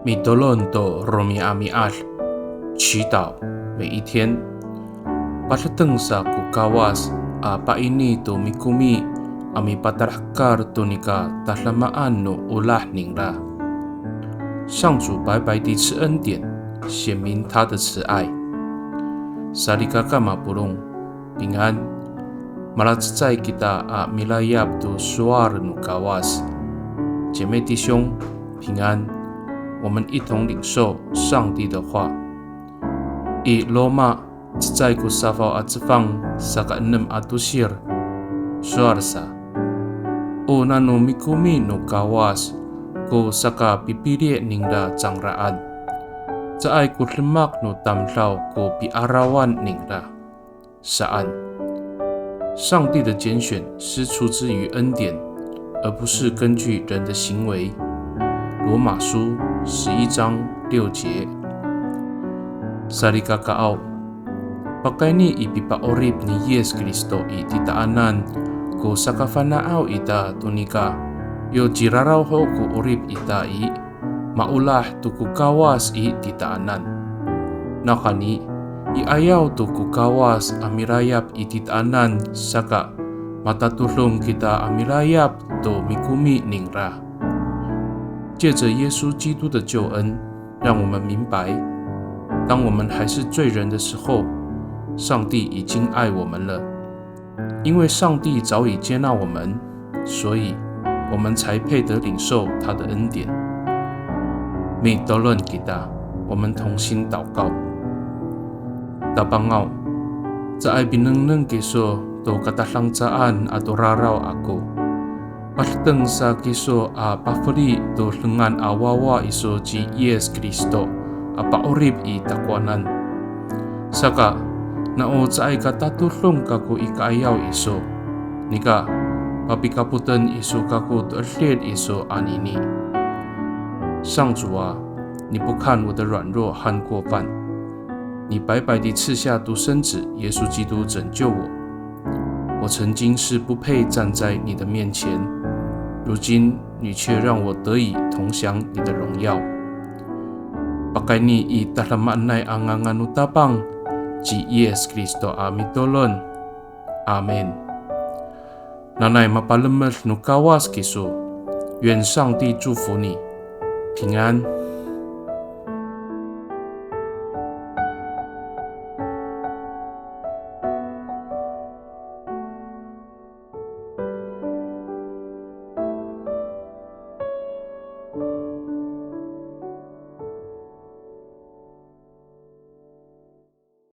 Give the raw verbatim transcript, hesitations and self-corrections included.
Mitolon to romi'ami'ad, 祈祷每一天。Padeteng sa ko Kawas a paini to mikomi a mipatalahekal to nika tadamaan no olah ningra. 上主白白地赐恩典，显明他的慈爱。Salikaka mapolong, 平安。Malacecay kita a milayap to sowal no Kawas. 姐妹弟兄，平安。我们一同领受上帝的话。I Roma cecay ko safaw a cefang saka enem a tosir, sowal sa, o nano mikomi no Kawas ko sakapipili' ningra cangraan, caay ko demak no tamdaw ko pi'arawan ningra. Saan. 上帝的拣选是出自于恩典，而不是根据人的行为。罗马书十一章六节。Salikakaaw, pakayni i pipa'orip ni Yis Kristo i titaanan ko sakafana'aw ita to nika, yo ciraraw ho ko 'orip ita i, maolah to ko Kawas i titaanan. Nawhani, i 'ayaw to ko Kawas a milayap i titaanan saka, matatodong kita a milayap to mikomi ningra. 借着耶稣基督的救恩，让我们明白，当我们还是罪人的时候，上帝已经爱我们了。 因为上帝早已接纳我们，所以我们才配得领受他的恩典。Mitolon kita, 我们同心祷告。Tapangaw, caay pinengneng kiso to katadangcaan ato raraw ako. Padeteng sa kiso a pafeli to dengan a wawa iso ci Yis Kristo a pa'orip i takowanan. Saka, nao caay ka tatodong kako i ka'ayaw iso, nika papikapoten iso kako to 'edil iso anini. 上主啊，你不看我的软弱和过犯，你白白地赐下独生子耶稣基督拯救我。我曾经是不配站在你的面前，如今你却让我得以同享你的荣耀。 Pakayni i tadamaanay a ngangan no Tapang ci Yis Kristo a mitolon. Amin. Nanay mapalemed no Kawas kiso. 愿上帝祝福你，平安。